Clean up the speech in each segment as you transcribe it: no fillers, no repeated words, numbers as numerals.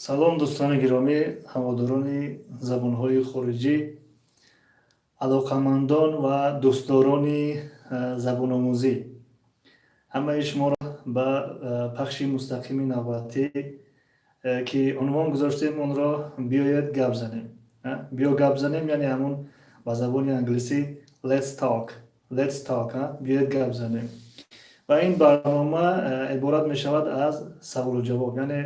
Салом, дӯстони гиромӣ, ҳаводорони забонҳои хориҷӣ, алоқамандон ва дӯстдорони забономӯзӣ. Ҳамаи шуморо ба пахши мустақими навбатӣ, ки унвон гузоштем онро «Биёед гап занем». Биё гап занем, яъне ҳамун ба забони англисӣ «Let's talk», let's talk, биёед гап занем. Ва ин барнома иборат мешавад аз саволу ҷавоб, яъне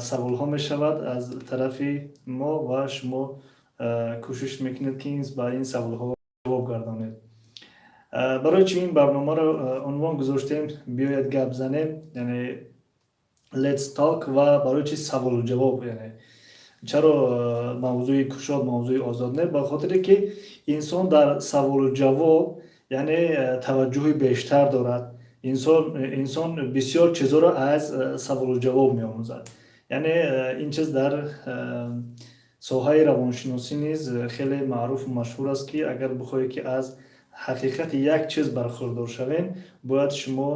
саволҳо мешавад аз тарафи мо ва шумо кӯшиш мекунед, ки ба ин саволҳо ҷавоб гардонед. Барои чӣ ин барномаро унвон гузоштем «Биёед гап занем», яъне «Let's talk», ва барои чӣ саволу ҷавоб, яъне чаро мавзӯи кушод, мавзӯи озод не? Ба хотире ки инсон дар саволу ҷавоб, яъне таваҷҷӯҳи бештар дорад. Инсон бисёр чизҳоро аз саволу ҷавоб меомӯзад. Яъне ин чиз дар соҳаи равоншиносӣ низ хеле маъруфу машҳур аст, ки агар бихоҳед, ки аз ҳақиқати як чиз бархӯрдор шавем, бояд шумо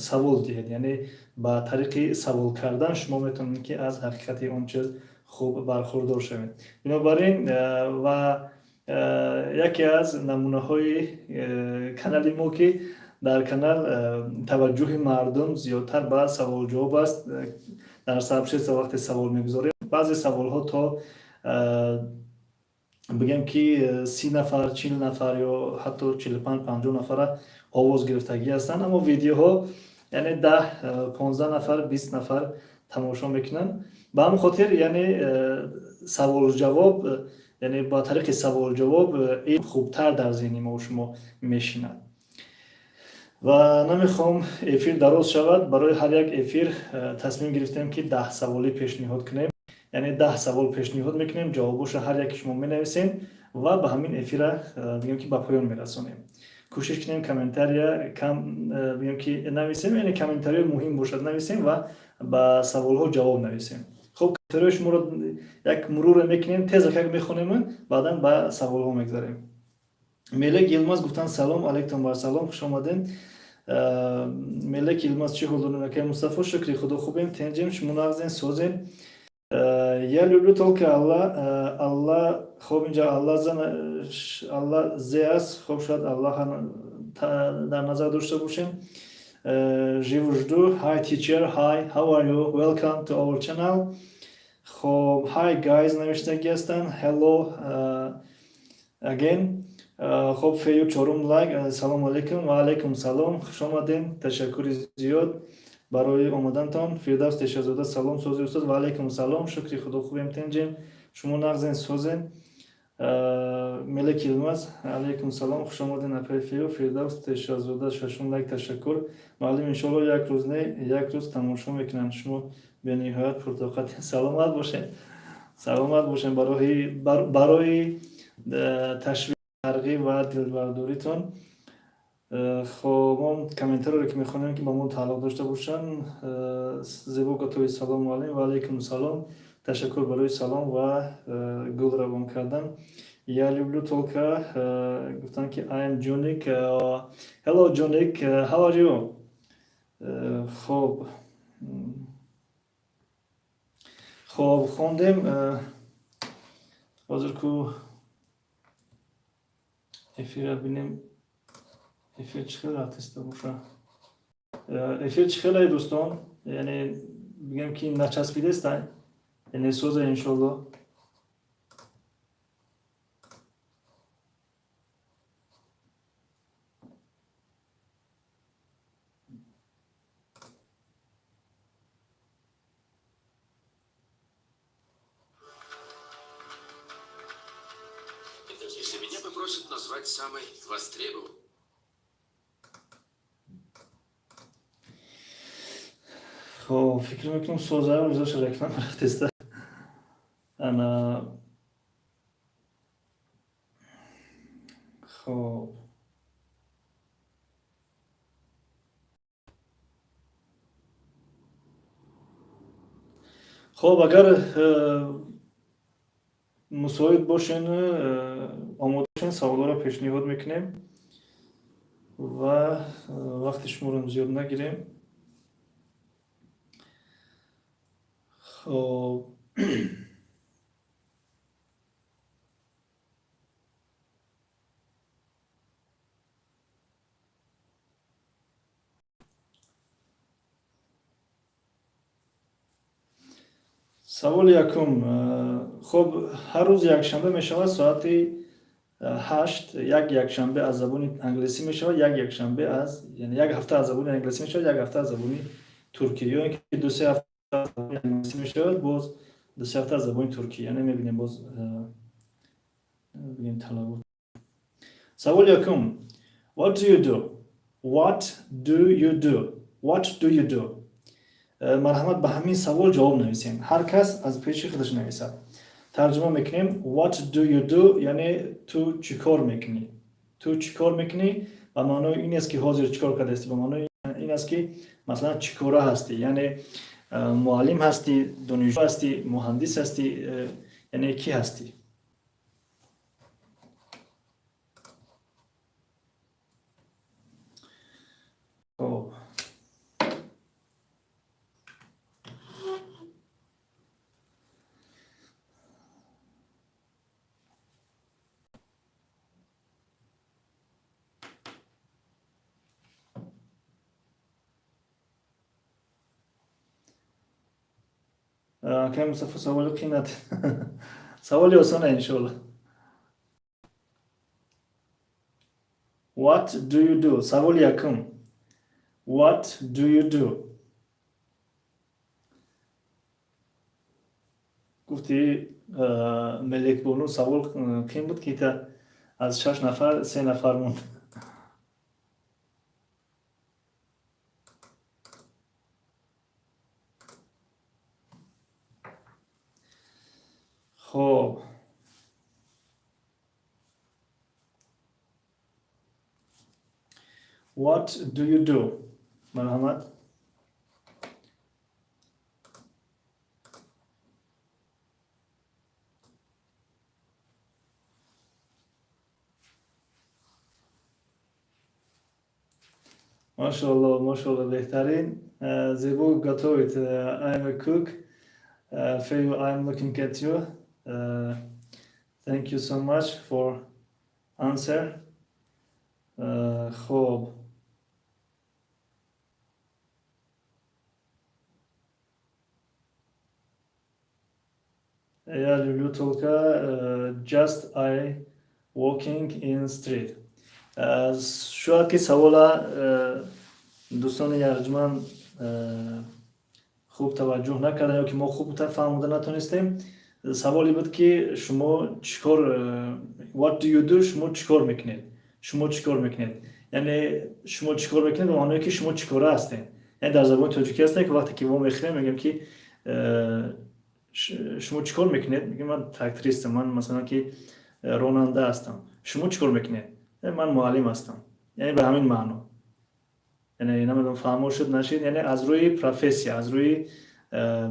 савол диҳед. Яъне ба тариқи савол кардан шумо метавонед, ки аз ҳақиқати он чиз хуб бархӯрдор шавед. Бинобар ин ва яке аз намунаҳои канали мо, ки дар канал таваҷҷӯҳи мардум зиёдтар ба саволҷавоб аст. Дар сообщество вақте савол мегузорем, баъзе саволҳо то бигем, ки 30 нафар, 40 нафар ё ҳатто 45, 50 нафара овоз гирифтагӣ ҳастанд, аммо видеоҳо, яъне 10, 15 нафар, 20 нафар тамошо мекунанд. Ба ҳамин хотир, яъне саволҷавоб, яъне ба тариқи саволҷавоб ин хубтар дар зеҳни мо шумо мешинад. Ва намехоҳам эфир дароз шавад. Барои ҳар як эфир тасмим гирифтем, ки 10 саволӣ пешниҳод кунем, яъне 10 савол пешниҳод мекунем, ҷавобошро ҳар яке шумо менависем ва ба ҳамин эфира бигем, ки ба поён мерасонем. Кӯшиш кунем комментария кам бигем, ки нависем, яъне комментариҳои муҳим бошад нависем ва ба саволҳо ҷавоб нависем. Хуб, комментариҳои шуморо як муруре мекунем, тезакак мехонем, баъдан ба саволҳо мегзарем. Мелек Йилмаз гуфтанд: «Салом алейкум». Бар салом, хуш омадем, Мелек Йилмаз. Чӣ ҳол дорем, акай Мустафо? Шукри Худо, хубем, тенҷем. Шумо нағзен, созем? Я люблю только Алла, Алла. Хоб, инҷа Алла, Алла зе аст. Хоб, шояд Аллаҳа дар назар дошта бошем. Живу, жду. Hi teacher, hi, how are you? Welcome to our channel. Хоб, hi guys навиштагӣ ҳастанд. Hello again. Хоб, фею чорум лайк. Салому алейкум. Ва алейкум салом, хуш омадем, ташаккури зиёд барои омадантон. Фирдавс Тешазода: «Салом, сози устод». Ва алейкум салом, шукри Худо, хубем, тенҷем. Шумо нағзен, созен? Мелек Йилмаз: «Алейкум салом, хуш омадем, апаи Фею». Фирдавс Тешазода шашум лайк: «Ташаккур, муаллим, иншоалло як рӯз не, як рӯз тамошо мекунанд. Шумо бениҳоят пуртоқатед». Саломат бошед, саломат бошем барои ташвиқ, тарғиб ва дилбардоритон. Хоб, мо комментариро ки мехонем, ки ба мо тааллуқ дошта бошанд. Зебо Гатои: «Салом, муаллим». Ва алейкум салом, ташаккур барои салом ва гул равон кардан. Я люблю только гуфтанд, ки I am Junik. Hello Junik, how are you? Хоб, хондем. Ҳозир ку эфира бинем, эфир чӣ хел рафтиста боша. Эфир чӣ хелае, дӯстон? Яъне бигем, ки начаспидеста, яъне соза, иншолло. Если меня попросят назвать самый востребованный Хоб, фикр мекунам, соза. Рӯзаша реклама рафтеста. Ана, хоб. Хоб, агар мусоид бошен, омода бошен, саволҳоро пешниҳод мекунем ва вақти шуморо зиёд нагирем. Хоб, саволи якум. Хоб, ҳар рӯз якшанбе мешавад соати 8. Як якшанбе аз забони англисӣ мешавад, як якшанбе аз, яъне як ҳафта аз забони англисӣ мешавад, як ҳафта аз забони туркӣ, ё ин ки 2-3 ҳафта аз забони англисӣ мешавад, боз 2-3 ҳафта аз забони туркӣ. Яъне мебинем, боз бигем талабот. Саволи якум: What do you do? What do you do? What do you do? Марҳамат, ба ҳамин савол ҷавоб нависем. Ҳар кас аз пеши худаш нависад, тарҷума мекунем. What do you do, яъне ту чӣ кор мекунӣ? Ту чӣ кор мекунӣ ба маънои ин аст, ки ҳозир чӣ кор кардаисти, ба маънои ин аст, ки масалан чӣ кора ҳастӣ, яъне муаллим ҳастӣ, донишҷӯ ҳастӣ, муҳандис ҳастӣ, яъне кӣ ҳастӣ? Хоб. Акай Мустафо, саволи қимат, саволи осона, иншоалло. What do you do? Саволи якум: What do you do? Гуфти Мелекбону, савол қин буд, ки та аз шаш нафар се нафар монд. Хоб. What do you do? Марҳамат. Машалло, машалло, беҳтарин. Зебо готовит. I'm a cook. Feyu, I'm looking at you. Thank you so much for answer. Хоб. Я люблю только just I walking in street. Шояд ки савола дӯстони арҷманд хуб таваҷҷӯҳ накарданд ё ки мо хуб фаҳмода натонистем. Саволе буд, ки шумо чӣ кор, what do you do, шумо чӣ кор мекунед? Шумо чӣ кор мекунед, яъне шумо чӣ кор мекунед ба маъное ки шумо чӣ кора ҳастед. Яъне дар забони тоҷикӣ ҳастем, ки вақте ки мо мехӯрем, мегӯем, ки шумо чӣ кор мекунед? Мегӯем, ман трактористам, ман масалан ки ронанда ҳастам. Шумо чӣ кор мекунед? Ман муаллим ҳастам. Яъне ба ҳамин маъно. Яъне намедонам, фаҳмо шуд, нашид. Яъне аз рӯи профессия, аз рӯи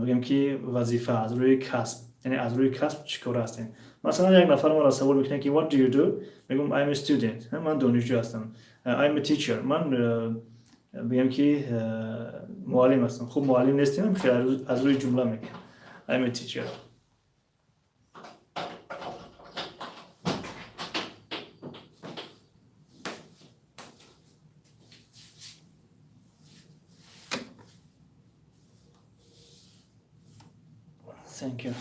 бигем ки вазифа, аз рӯи касб, яъне аз рӯи касб чӣ кор ҳастем. Масалан, як нафар моро савол мекунад, ки what do you do? Мегӯм, I'm a student, ман донишҷӯ ҳастам. I'm a teacher, ман бигем ки муаллим ҳастам. Хуб, муаллим нестем, аз рӯи ҷумла мегӯям, I'm a teacher. Thank you.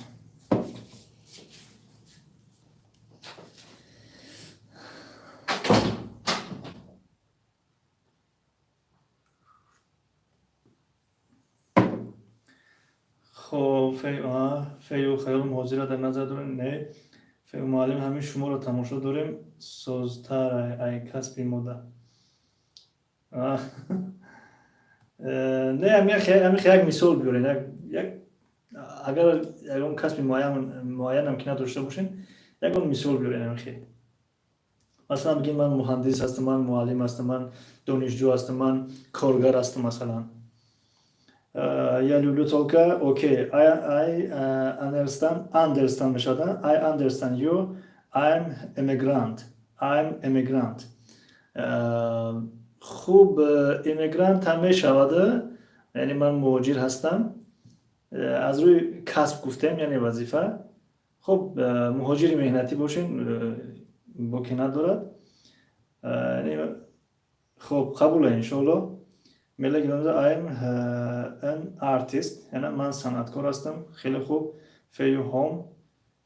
Хоб, фею хаёл муҳоҷира дар назар дорем? Не, фею муаллим, ҳамин шуморо тамошо дорем, созтар ай касби мода. Не, ҳамин як мисол биёрен, як агар ягон касби муайянам ки надошта бошем, ягон мисол биёрен. Ҳамин масалан бигем, ман муҳандис ҳастам, ман муаллим ҳастам, ман донишҷӯ ҳастам, ман коргар ҳастам масалан. Я люблю только, окей, I understand, understand мешавад. I understand you. I'm immigrant, I'm immigrant. Хуб, иммигрант ҳам мешавад, яъне ман муҳоҷир ҳастам. Аз рӯи касб гуфтем, яъне вазифа. Хуб, муҳоҷири меҳнатӣ бошем, боке надорад. Хуб, қабула, иншоалло. Мелек: I'm an artist, яъне ман санъаткор ҳастам. Хеле хуб. Фею home,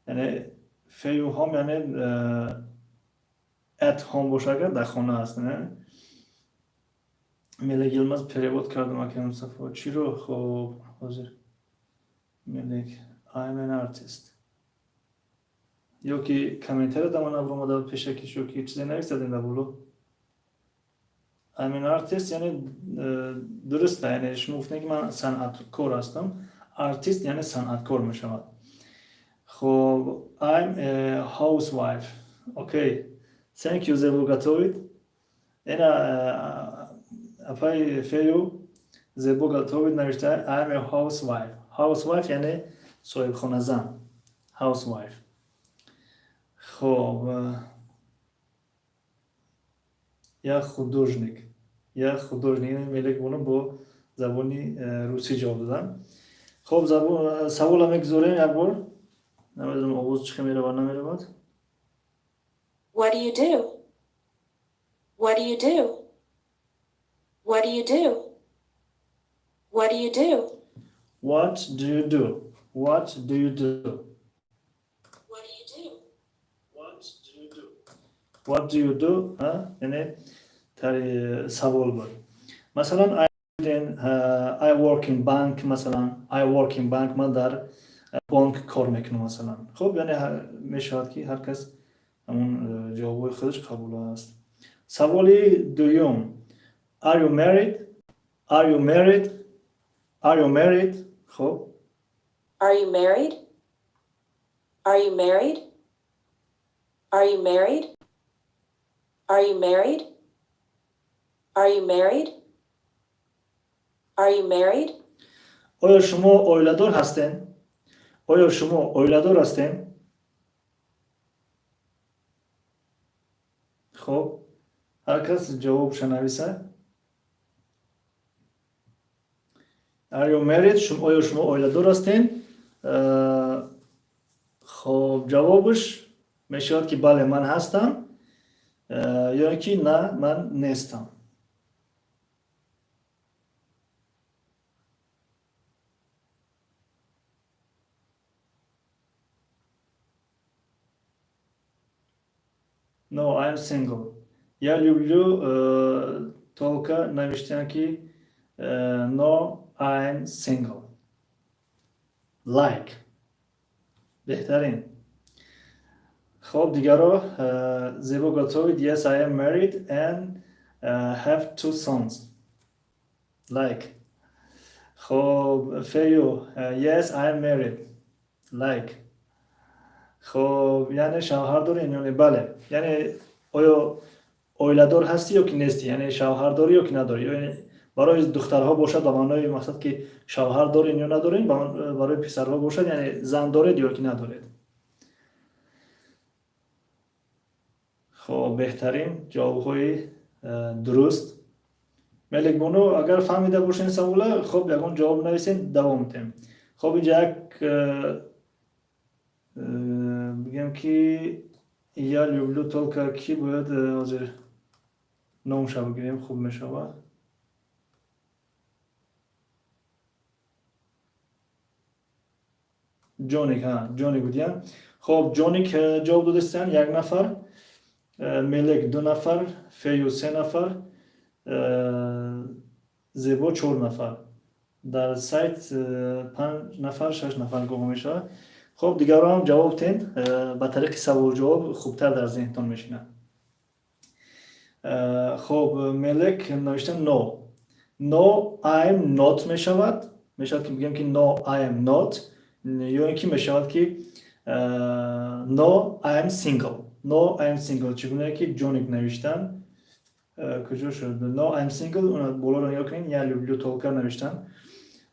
яъне фею home, яъне at home боша агар, дар хона аст. Мелек Йилмаз: перевод кардам, ака Мустафо. Чиро? Хуб, ҳозир. Мелек: I'm an artist. Ё ки комментария да ман абромада пешакиш, ё ки чизе нависадем дар боло. I'm an artist, яъне дуруста, яъне шумо гуфтем, ки ман санъаткор ҳастам. Артист яъне санъаткор мешавад. Хуб, I'm a housewife. Okay, thank you, Зебо Гатовид. Ина апаи Фею Зебо Гатовид навишта: I'm a housewife. Housewife яъне соҳибхоназан, housewife. Хуб, я художник, я художник. Мелек бону бо забони русӣ ҷавоб додам. Хуб, савола мегузорем як бор. Намедонам, овоз чӣ хел меравад, намеравад. What do you do? What do you do? What do you do? What do you do? What do you do? What do you do? What do you do? What do you do? What do you do? Яъне тари савол буд. Масалан, I work in bank, масалан, I work in bank, ман дар бонк кор мекунам, масалан. Хуб, яъне мешавад, ки ҳар кас ҳамон ҷавобҳои худаш қабул аст. Саволи дуюм: Are you married? Are you married? Are you married? Хуб. Are you married? Are you married? Are you married? Are you married? Are you married? Are you married? Оё шумо оиладор ҳастед? Оё шумо оиладор ҳастед? Хуб, ҳар кас ҷавобша нависа. Are you married? Оё шумо оиладор ҳастед? Хуб, ҷавобаш мешавад, ки бале, ман ҳастам, ё ин ки на, ман нестам. No, I'm single. Я люблю только навиштан, ки no, I'm single. Like. Беҳтарин. Хоб, дигаро, Зебо Готовид: yes, I am married and have two sons. Like. Хоб, Фею: yes, I am married. Like. Хоб, яъне шавҳар дорӣ ё не? Бале. Яъне оё оиладор ҳастӣ ё ки нестӣ? Яъне шавҳар дорӣ ё ки надорӣ? Барои духтарҳо бошад, ба маънои мақсад, ки шавҳар доред ё надоред, барои писарҳо бошад, яъне зан доред ё ки надоред. Хоб, беҳтарин ҷавобҳои дуруст. Меликбону, агар фаҳмида бошед савола, хоб, ягон ҷавоб нависед, давом медиҳем. Хоб, инҷа як бигем, ки я люблю только ки бояд ҳозир номша бигирем, хуб мешавад. Ҷоник, ҳа, Ҷоник будия. Хоб, Ҷоник ҷавоб додастанд як нафар, Мелек ду нафар, Фею се нафар, Зебо чор нафар. Дар сайт панҷ нафар, шаш нафар гоҳ мешавад. Хоб, дигарро ҳам ҷавоб тен, ба тариқи саволҷавоб хубтар дар зеҳнтон мешинад. Хоб, Мелек навишта: no, I'm not. Мешавад, ки бигем, ки no, I am not, ё ин ки мешавад, ки no, I am single. No, I am single, чӣ гунае ки Ҷоник навиштан. Куҷо шуд no, I am single? Болоро нигоҳ кунед. Я люблю только навиштан,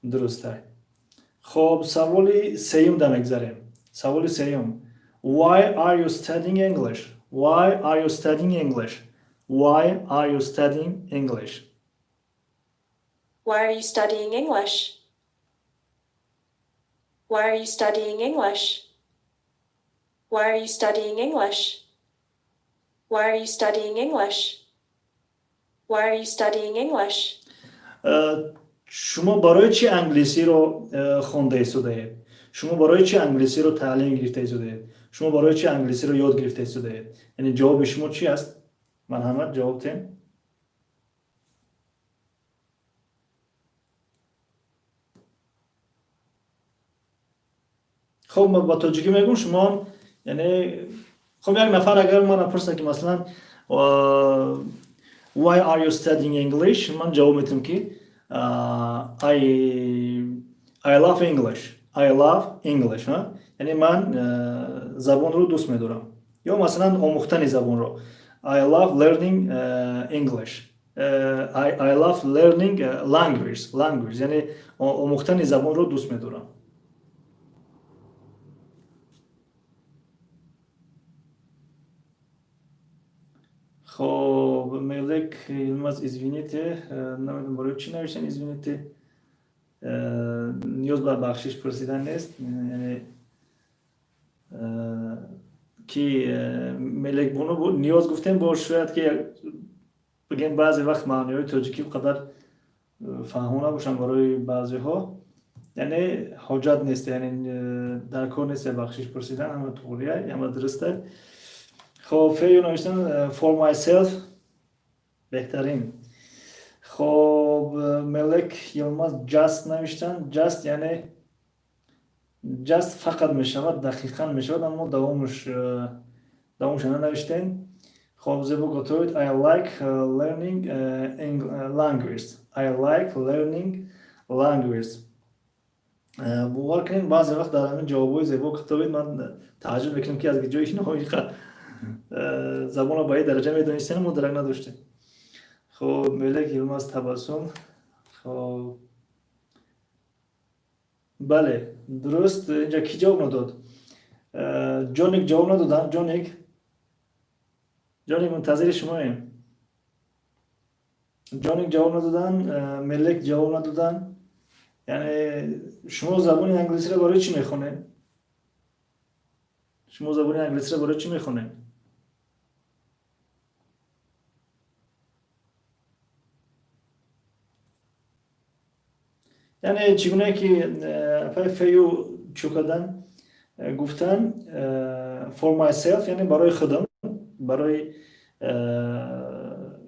дурусттар. Хоб, саволи сеюм да мегзарем. Саволи сеюм: Why are you studying English? Why are you studying English? Why are you studying English? Why are you studying English? Why are you studying English? Why are you studying English? Why are you studying English? Why are you studying English? Шумо барои чӣ англисиро хонда истодаед? Шумо барои чӣ англисиро таълим гирифта истодаед? Шумо барои чӣ англисиро ёд гирифта истодаед? Яъне ҷавоби шумо чӣ аст? Марҳамат, ҷавоб тем. Хуб, ман ба тоҷикӣ мегӯм, шумоам, яъне хуб, як нафар агар мана пурсад, ки масалан, "Why are you studying English?", ман ҷавоб метавам, ки I love English, I love English, яъне ман забонро дӯст медорам, ё масалан омӯхтани забонро, I love learning English, I love learning language, яъне омӯхтани забонро дӯст медорам. Хоб, Мелек Йилмаз, извините, намедонам барои чӣ навиштан извините, ниёз ба бахшиш пурсидан нест. Яъне ки Мелек бону ниёз гуфтем, бо шояд ки бигем, баъзе вақт маъниҳои тоҷикӣ қадар фаҳмо набошанд барои баъзеҳо, яъне ҳоҷат нест, яъне дар кор нест бахшиш пурсидан, ҳама туғрия, ҳама дуруста. Хоб, Фею навиштан for myself, беҳтарин. Хоб, Мелек Йилмаз just навиштан. Just яъне just фақат мешавад, дақиқан мешавад, аммо давомша нанавиштем. Хоб, Зебо готовит, I like learning language, I like learning language. Бовар кунед, баъзе вақт дар ҳамин ҷавобҳои Зебо китобид ман тааҷҷуб мекунам, ки аз ҷои инҳо забонро ба ин дараҷа медонистем, мо дарак надоштем. Хоб, Мелек Йилмаз, Табассум. Хоб, бале, дуруст. Инҷа кӣ ҷавоб надод? Ҷоник ҷавоб надодам. Ҷоник, Ҷоник, мунтазири шумоем. Ҷоник ҷавоб надодан, Мелек ҷавоб надодан. Яъне шумо забони англисиро барои чӣ мехонед? Шумо забони англисиро барои чӣ мехонед? Яъне чӣ гунае ки апай Фею чӯ кардан, гуфтан for myself, яъне барои худам, барои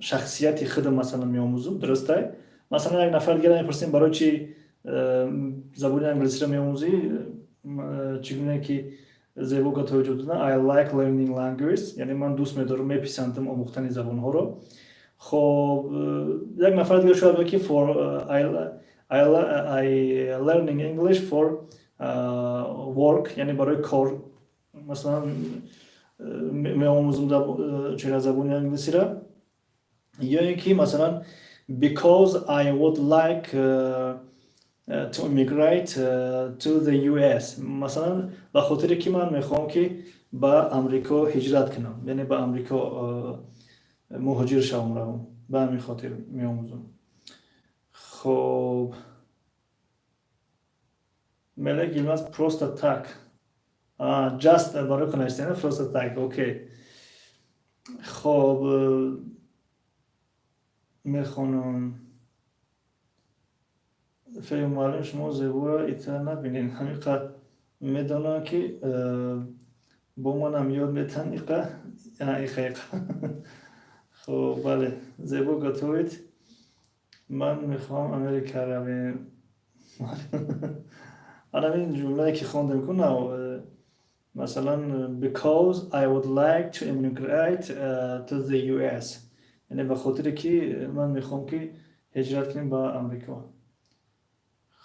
шахсияти худам масалан меомӯзам, дурустай. Масалан, як нафар дигара мепурсем, барои чӣ забони англисиро меомӯзӣ? Чӣ гунае ки Зебо гатои ҷавоб додан, I like learning language, яъне ман дӯст медорам, меписандам омӯхтани забонҳоро. Хоб, як нафар дигар шояд бигӯяд, ки for I learning English for work, яъне барои кор масалан меомӯзам чера забони англисиро, ё ин ки масалан because I would like to immigrate to the US, масалан ба хотире ки ман мехоҳам, ки ба Амрико ҳиҷрат кунам, яъне ба Амрико муҳоҷир шавам, равам, ба ҳамин хотир меомӯзам. Хоб, Мелек Йилмаз просто так, just барои навиштан просто так, окей. Хоб, мехонам. Фею муаллим, шумо Зеборо итар набинед, ҳамин қадр медонам, ки бо манам ёд метан, иқа иқа иқа. Хоб, бале, Зебо готовит, ман мехоҳам Америка равем. Ҳамин ҷумлае ки хондем ку, масалан because I would like to immigrate to the US, яъне ба хотире ки ман мехоҳам, ки ҳиҷрат кунем ба Амрико.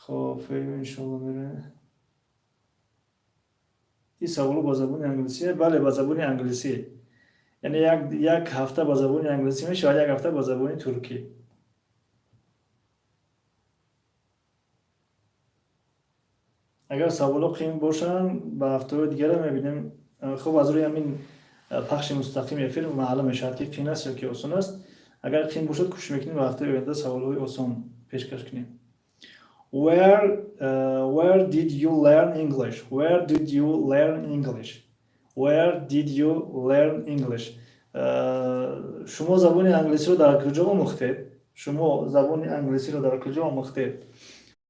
Хоб, фею, иншоалло мерем. Ин саволо ба забони англисие? Бале, ба забони англисӣ. Яъне як ҳафта ба забони англисӣ мешавад, як ҳафта ба забони туркӣ. Агар саволо қиин бошанд, ба ҳафтаҳои дигара мебинем. Хуб, аз рӯи ҳамин пахши мустақими эфир маълум мешавад, ки қиин аст ё ки осон аст. Агар қиин бошад, кӯшиш мекунем, ба ҳафтаи оянда саволҳои осон пешкаш кунем. Where did you learn English? Where did you learn English? Where did you learn English? Шумо забони англисиро дар куҷо омӯхтед? Шумо забони англисиро дар куҷо омӯхтед?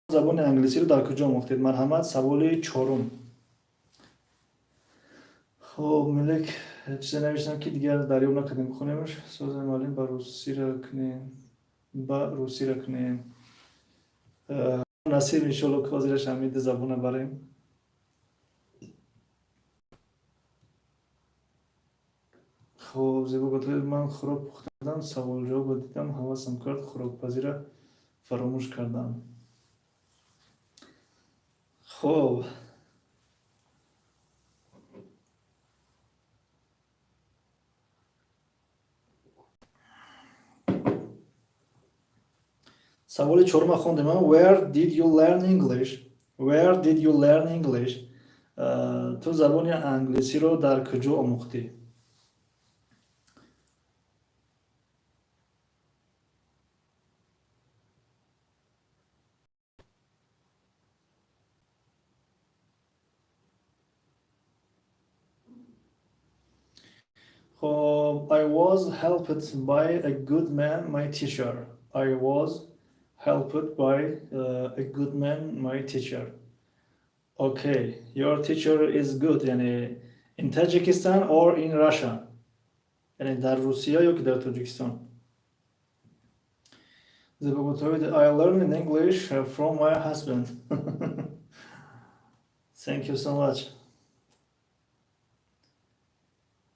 Забони англисиро дар куҷо омӯхтед? Марҳамат, саволи чорум. Хоб, Милек чизе навиштам, ки дигар дарёб накардем, бихонемаш. Сози муаллим, ба русира кунем, ба русира кунем. Насиб, иншолло, ки ҳозираш ҳамида забона барем. Хоб, Зебо Гатоев, ман хӯрок пухтам, саволҷавобро дидам, ҳавасам кард, хӯрокпазира фаромӯш кардам. Хоб, саволи чорума хондем. Where did you learn English? Where did you learn English? Ту забони англисиро дар куҷо омӯхтӣ? Хоб, I was helped by a good man, my teacher. I was helped by a good man, my teacher. Okay, your teacher is good. Яъне in Tajikistan or in Russia? Яъне дар Русия ё ки дар Тоҷикистон? Зебо, I learned English from my husband. Thank you so much.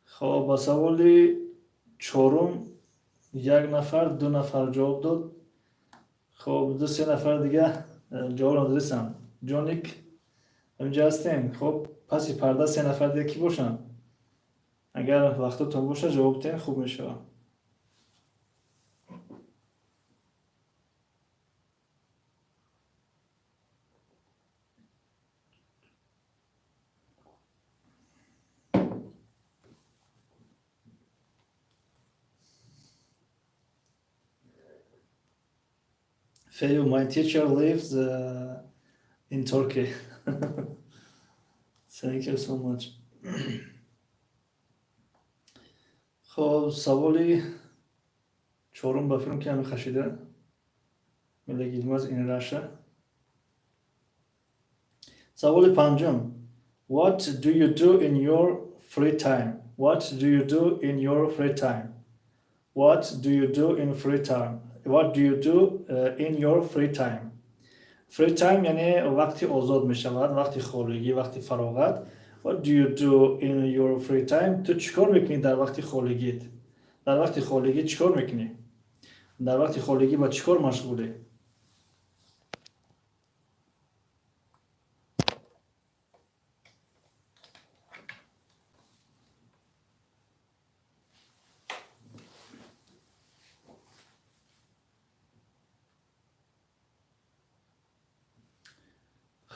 Хоб, ба саволи чорум як нафар, ду нафар ҷавоб дод. Хоб, ду се нафар дига ҷавоб надодистанд. Ҷоник, инҷа ҳастем. Хоб, паси парда се нафар дига кӣ бошанд? Агар вақтотон бошад, ҷавоб диҳем, хуб мешавад. Feyu, my teacher lives in Turkey. Thank you so much. Хоб, саволи чорум ба филм ки ҳами хашида. Милек Илмаз in Russia. Саволи панҷум. What do you do in your free time? What do you do in your free time? What do you do in free time? What do you do in your free time? Free time яъне вақти озод мешавад, вақти холигӣ, вақти фароғат. What do you do in your free time? Ту чӣ кор мекунӣ дар вақти холигит? Дар вақти холигӣ чӣ кор мекунӣ? Дар вақти холигӣ ба чӣ кор машғулӣ?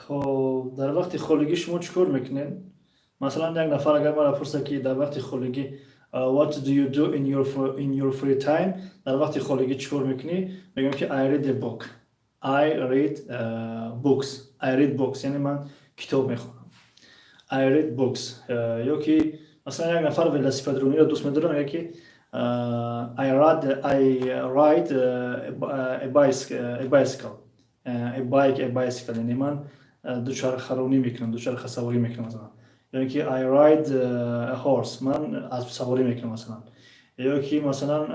Хоб, дар вақти холигӣ шумо чӣ кор мекунед? Масалан, як нафар агар маро пурсад, ки дар вақти холигӣ what do you do in your free time, дар вақти холигӣ чӣ кор мекунӣ, мегӯям, ки I read a book, I read books, I read books, яъне ман китоб мехонам, I read books. Ё ки масалан як нафар велосипедрониро дӯст медорад, мегӯяд, ки I ride a bicycle, a bike, a bicycle, яъне ман дучархаронӣ мекунам, дучархасаворӣ мекунам, масалан. Ё ки I ride a horse, ман аспсаворӣ мекунам, масалан. Ё ки масалан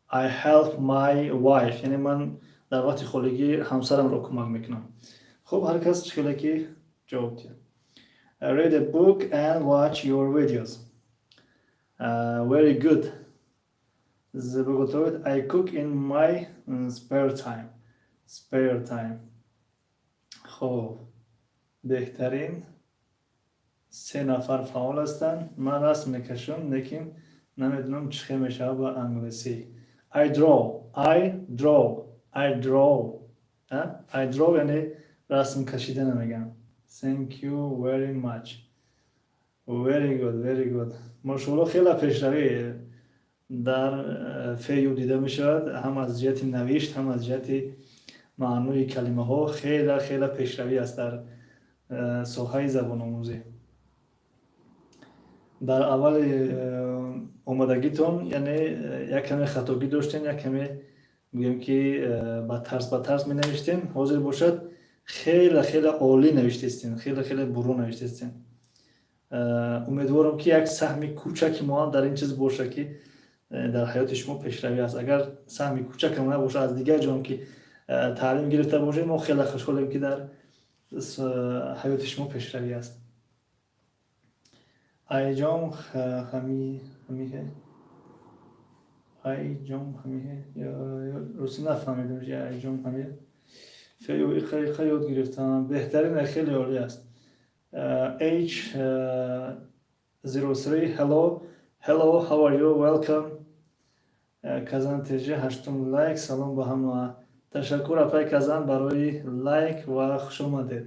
I help my wife, яъне ман дар вақти холигӣ ҳамсарамро кӯмак мекунам. Хуб, ҳар кас чӣ хеле ки ҷавоб диҳад. Read a book and watch your videos. Very good. Забоготовит. I cook in my spare time. Spare time. Хоб, беҳтарин, се нафар фаъол ҳастанд. Ман расм мекашам, лекин намедонам чӣ хел мешавад ба англисӣ. I draw, I draw, I draw. I draw яъне расм кашидана мегӯям. Thank you very much. Very good, very good. Мошоалло, хеле пешравӣ дар Фею дида мешавад, ҳам аз ҷиҳати навишт, ҳам аз ҷиҳати Маънои калимаҳо хеле хеле пешравӣ аст дар соҳаи забономӯзӣ. Дар аввали омадагитон, яъне, як каме хатогӣ доштем, як каме гӯем ки ба тарс, ба тарс менавиштем. Ҳозир бошад, хеле хеле олӣ навиштестем, хеле хеле буру навиштестем. Умедворам, ки як саҳми кӯчаки мо ҳам дар ин чиз бошад, ки дар ҳаёти шумо пешравӣ аст. Агар саҳми кӯчакам набошад, аз дигар ҷоам ки таълим гирифта бошем, мо хеле хушҳолем, ки дар ҳаёти шумо пешравӣ аст. Айҷом ҳамиҳе, айҷом ҳамиҳе, русӣ нафаҳмидем. Айҷом ҳамиҳе, фею иқа иқа ёд гирифтам. Беҳтарин, хеле олӣ аст. H 03, hello, hello, how are you? Welcome. Казан ТЖ, ҳаштум лайк. Салом ба ҳама. Ташаккур, апай Казан, барои лайк ва хушомадед.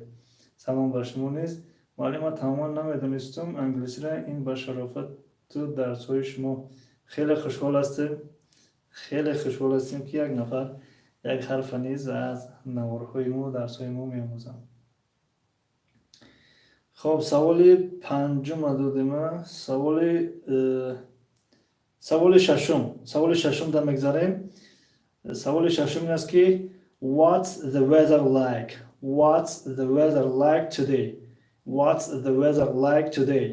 Салом ба шумо низ. Муаллим, ман тамоман намедонистум англисиро, ин ба шарофату дарсҳои шумо. Хеле хушҳол ҳастем, хеле хушҳол ҳастем, ки як нафар як ҳарфа низ аз наворҳои мо, дарсҳои мо меомӯзанд. Хоб, саволи панҷума додема. Саволи шашум, саволи шашум да мегзарем. Саволи шашум ин аст, ки what's the weather like? What's the weather like today? What's the weather like today?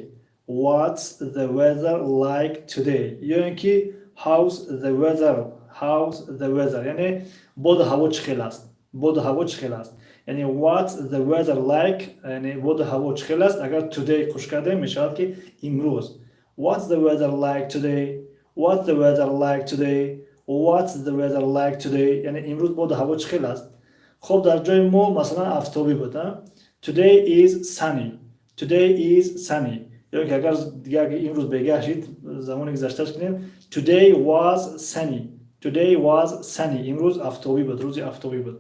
What's the weather like today? Ё ин ки how's the weather? How's the weather, яъне боду ҳаво чӣ хел аст? Боду ҳаво чӣ хел аст? Яъне what's the weather like, яъне боду ҳаво чӣ хел аст. Агар today қуш кардем, мешавад ки имрӯз. What's the weather like today? What's the weather like today? What's the weather like today? Яъне имрӯз боду ҳаво чӣ хел аст? Хоб, дар ҷои мо, масалан, афтобӣ буд. Today is sunny. Today is sunny. Ё ин ки агар дигар имрӯз бегаҳ шид, замони гузашташ кунем: today was sunny. Today was sunny. Имрӯз афтобӣ буд, рӯзи афтобӣ буд.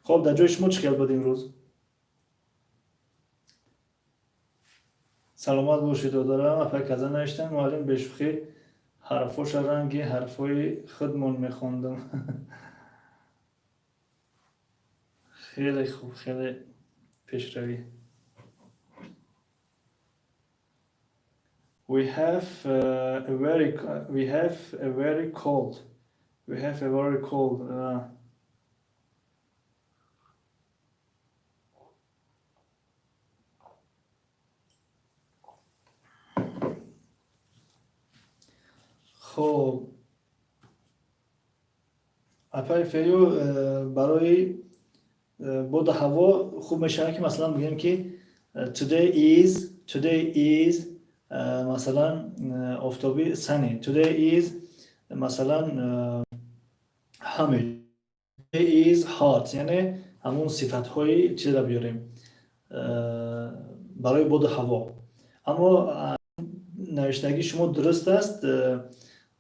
Хоб, дар ҷои шумо чӣ хел буд имрӯз? Саломат бошед, додарам. Апай Каза навиштам: муаллим, бешӯхӣ, ҳарфоша ранги ҳарфҳои худмон мехондам. Хеле хуб, хеле пешравӣ. We have a very cold, we have a very cold. Хоб, апай Фею, барои боду ҳаво хуб мешавад, ки масалан бигӯем, ки today is, масалан, офтобӣ, sunny. Today is, масалан, humid. Today is hot. Яъне ҳамун сифатҳои чизро биёрем барои боду ҳаво. Аммо навиштагии шумо дуруст аст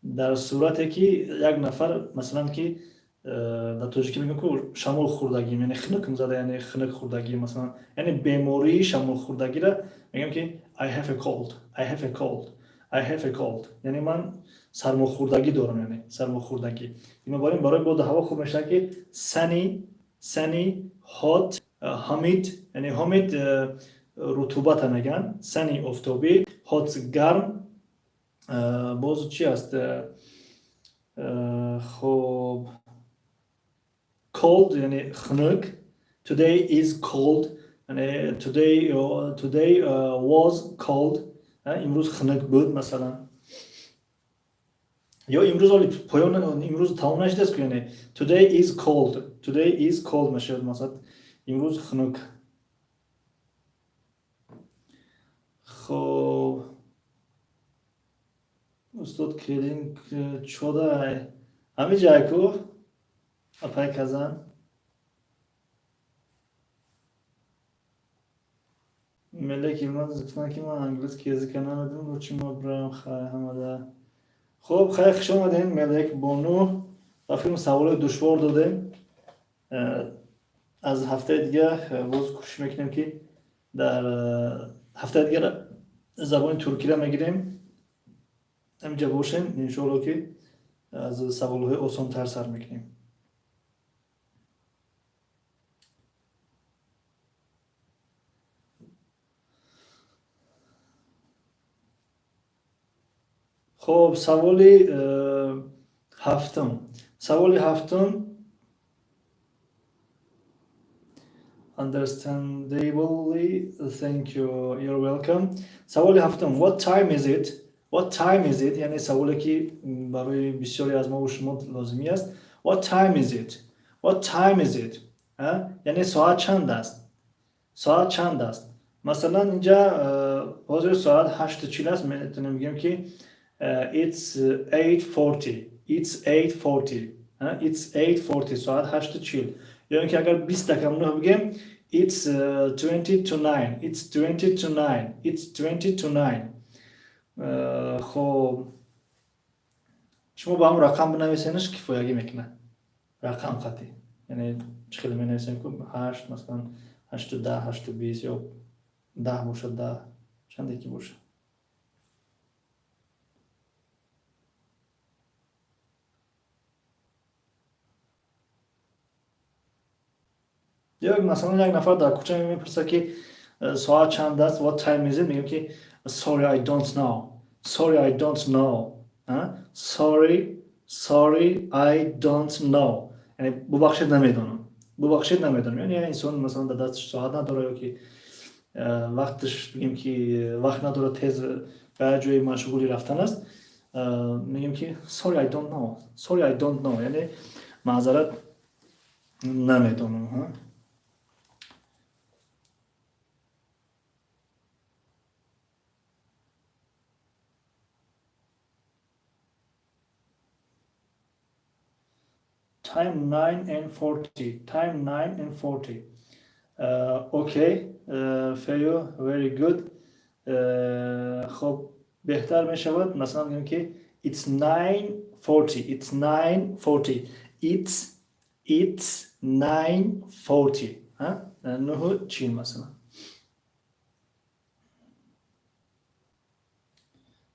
дар сурате ки як нафар, масалан, ки дар тоҷикӣ мегӯям ку, шамол хӯрдагӣ, яъне хунукм зада, яъне хунук хӯрдагӣ, масалан, яъне бемории шамолхӯрдагиро мегӯям, ки I have a cold, I have a cold, I have a cold, яъне ман сармохӯрдагӣ дорам, яъне сармохӯрдагӣ. Бинобар ин барои боду ҳаво хуб мешавад, ки sunny, sunny, hot, humid, яъне humid рутубата мегӯянд. Sunny офтобӣ, hot гарм. Боз чӣ аст? Хоб, cold яъне хунук. Today is cold, яъне today was cold, имрӯз хунук буд, масалан. Ё имрӯз оли поён, имрӯз тамом нашудааст ку, яъне today is cold. Today is cold мешавад, масалан, имрӯз хунук. Хоб, устод, келин чодай ҳами ҷайку, апай Казан. Мелек Илмаз гуфтанд, ки ман английский языка намедонам, лучше ма бирам. Хай, ҳамада хуб. Хай, хуш омадем, Мелек бону. Ба филм саволои душвор додем. Аз ҳафтаи дига боз кӯшиш мекунем, ки дар ҳафтаи дигар забони туркиро мегирем. Ҳаминҷа бошем, иншоалло, ки аз саволҳои осонтар сар мекунем. Хоб, саволи ҳафтум. Саволи ҳафтум. Understandably, thank you, you're welcome. Саволи ҳафтум. What time is it? What time is it? Яъне саволе, ки барои бисёре аз мову шумо лозимӣ аст. What time is it? What time is it? Яъне соат чанд аст? Соат чанд аст? Масалан, инҷа ҳозир соат 8:40 аст, метавонем бигӯем, ки it's 8:40. It's 8:40. It's 8:40. Соат 8:40. Ё ин ки агар 8:40 бигӯем, it's 8:40. It's 8:40. It's 8:40. Хоб, шумо ба ҳамон рақам бинависенаш, кифоягӣ мекунад. Рақам хатӣ, яъне чӣ хеле менависем ку, ҳашт, масалан, 8:10, 8:20 ё 10 бошад, 10, чанде ки бошад. Ё масалан, як нафар дар кӯча мепурсад, ки соат чанд аст, what time is it, мегӯем, ки sorry, I don't know. Sorry, I don't know. Sorry, sorry, I don't know, яъне бубахшед, намедонам, бубахшед, намедонам. Яъне инсон, масалан, дар дасташ соат надорад ё ки вақташ, бигем ки вақт надорад, тез ба як ҷои машғули рафтан аст, мегӯем, ки sorry, I don't know. Sorry, I don't know, яъне маъзарат, намедонам. Time 9:40. Time 9:40. Okay, Feyo, very good. خب, беҳтар мешавад, масалан, мегӯем, ки it's 9:40. It's 9:40. It's 9:40. 9:40, масалан.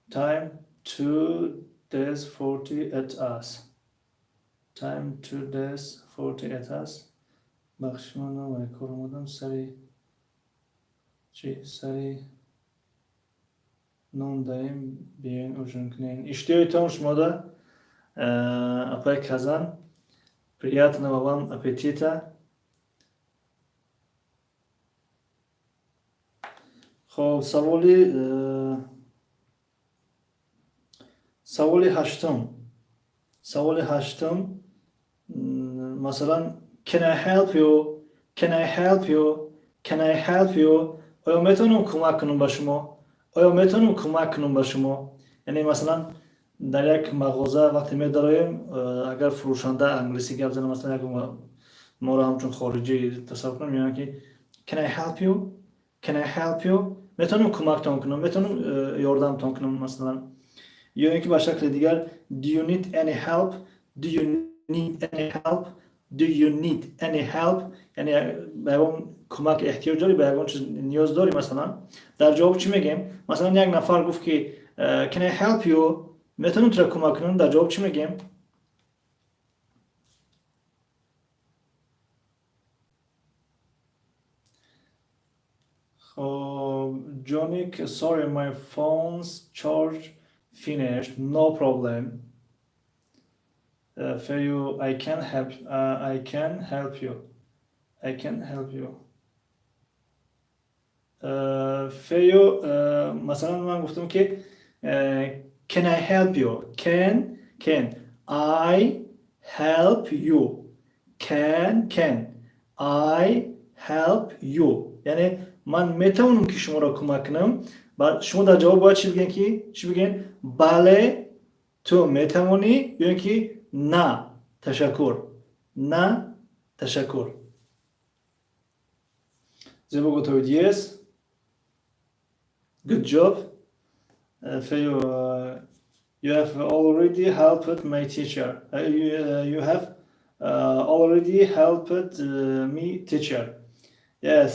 Time 2 days 40 at us. Time 2 days 40 at us. Бахши, ман навай кор омадам, сари чи, сари нон даем, биёин, ужин кунем. Иштиҳоитон шумода, апай Казан. Приятного вам аппетита. Хоб, саволи ҳаштум. Саволи ҳаштум, масалан, can I help you? Can I help you? Can I help you? Оё метавонам кӯмак кунам ба шумо? Оё метавонам кӯмак кунам ба шумо? Яъне, масалан, дар як мағоза вақте медароем, агар фурӯшанда англисӣ гап зана, масалан, як моро ҳамчун хориҷӣ тасаввур кунам, мегӯям, ки can I help you? Can I help you? Метавонам кӯмактон кунам? Метавонам ёрдамтон кунам, масалан? Ё ин ки ба шакли дигар, do you need any help? Do you need any help? Do you need any help? Яъне ба ягон кӯмак эҳтиёҷ дорӣ, ба ягон чиз ниёз дорӣ, масалан? Дар ҷавоб чӣ мегӯем? Масалан, як нафар гуфт, ки can I help you? Метавонам туро кӯмак кунам? Дар ҷавоб чӣ мегӯем? Хоб, Jonik, sorry, my phone's charge finished. No problem. For you, I can help. I can help you. I can help you. Feyo, масалан, ман гуфтам, ки can I help you? Can I help you? Can I help you? Яъне ман метавонам, ки шуморо кӯмак кунам? Баъд шумо дар ҷавоб бояд чӣ бигӯед, ки чӣ бигӯед? Бале, ту метавонӣ, ё ин ки на, ташаккур, на, ташаккур. Зебо готовит, yes, good job. Feyo, you have already helped my teacher. You have already helped me, teacher. Yes,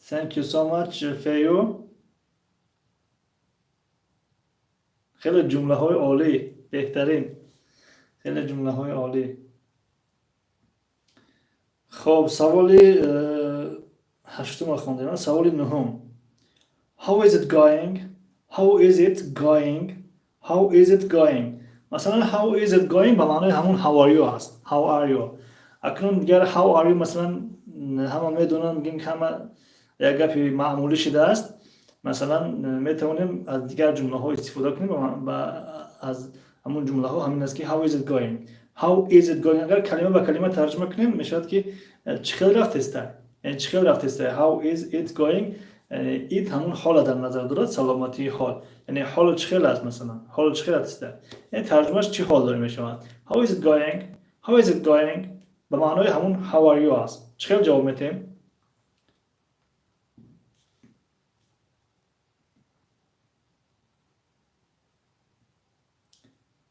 thank you so much, Feyo. Хеле ҷумлаҳои олӣ, беҳтарин, хеле ҷумлаҳои олӣ. Хоб, саволи ҳаштума хондем, саволи нуҳум. How is it going? How is it going? How is it going? Масалан, how is it going ба маънои ҳамун how are you аст. How are you? Акнун дигар how are you, масалан, ҳама медонанд, мегӯем ки ҳама як гапи маъмулӣ шидааст. Масалан, метавонем аз дигар ҷумлаҳо истифода кунем ва аз ҳамун ҷумлаҳо ҳамин аст, ки how is it going? How is it going? Агар калима ба калима тарҷума кунем, мешавад, ки чӣ хел рафтеста, яъне чӣ хел рафтеста. How is it going? It ҳамун ҳола дар назар дорад, саломатии ҳол, яъне ҳоло чӣ хел аст, масалан, ҳоло чӣ хел аста, яъне тарҷумааш чӣ ҳол дорӣ мешавад. How is it going? How is it going? Ба маънои ҳамун how are you аст. Чӣ хел ҷавоб метиҳем?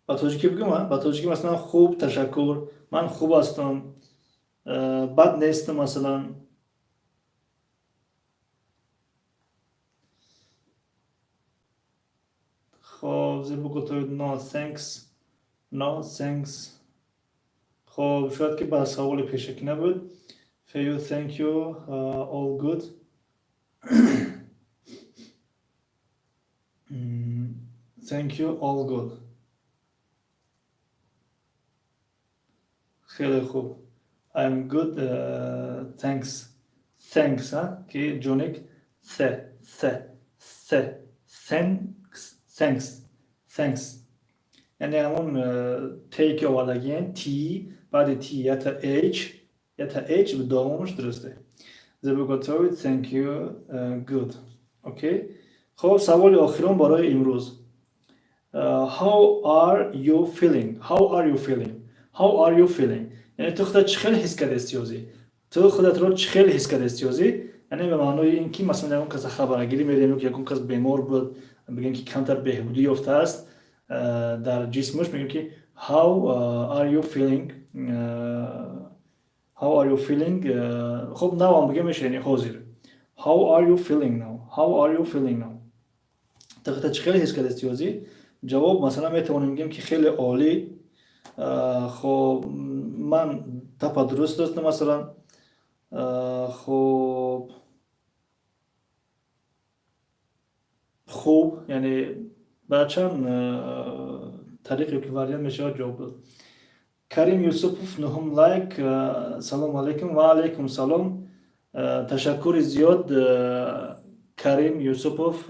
Ба тоҷикӣ бигӯм, ба тоҷикӣ, масалан, хуб, ташаккур, ман хуб ҳастам, бад нестам, масалан. Хоб, зебо готовит. No thanks, no thanks. Хоб, шояд ки ба саволи пешакӣ набуд. Feyu, thank you, all good, thank you, all good. Хеле хуб. I'm good, thanks. Thanks, ки ҷоник th, th, th, thanks, thanks, thanks. Яъне ҳамон те ки овардагиен, t, баъди t ята h, ята h давомаш дурусте. Зебо готовит, thank you, good. Okay. Хоб, саволи охирон барои имрӯз. How are you feeling? How are you feeling? How are you feeling? Яъне ту худат чӣ хел ҳис кардасти ҳозир? Ту худатро чӣ хел ҳис кардасти ҳозир? Яъне ба маънои ин ки, масалан, ягон каса хабарагирӣ медиҳем, ки ягон кас бемор буд, бигем, ки камтар беҳбудӣ ёфтааст дар ҷисмаш, мегӯем, ки how are you feeling? How are you feeling? Хоб, now ҳам бигем меша, яъне ҳозир. How are you feeling now? How are you feeling now? Ту худат чӣ хел ҳис кардасти ҳозир? Ҷавоб, масалан, метавонем бигем, ки хеле олӣ, хоб, ман тапа дуруст аст, масалан, хоб, хуб, яъне ба чанд тариқ ё ки вариант мешавад ҷавоб дод. Карим Юсупов, нуҳум лайк. Салому алайкум. Ва алайкум салом. Ташаккури зиёд, Карим Юсупов,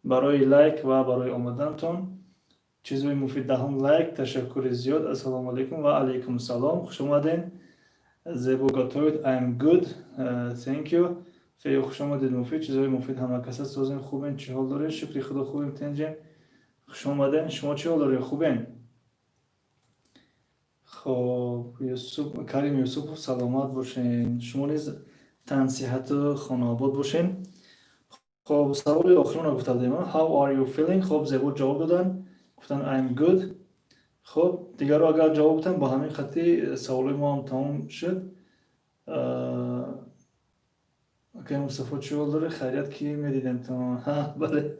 барои лайк ва барои омадантон. Чизҳои муфид, 10-ум лайк, ташаккури зиёд. Ассалому алайкум. Ва алайкум салом, хуш омадед. Зебо готовит, I'm good, thank you. Фею, хуш омадед. Муфид, чизҳои муфид, ҳама каса созем, хубен, чӣ ҳол доред? Шукри Худо, хубем, тенҷем. Хуш омаден. Шумо чӣ ҳол доред, хубен? Хоб, Юсуф, Карим Юсупов, саломат бошен, шумо низ тансиҳату хонаобод бошен. Хоб, саволи охиронро гуфта будем: how are you feeling? Хоб, зебо ҷавоб доданд, гуфтанд I'm good. Хоб, дигарро агар ҷавоб доданд, бо ҳамин хати саволои мо ҳам тамом шуд. Акай Мустафо, чӣ ҳол доред? Хайрият, ки медидем. Бале,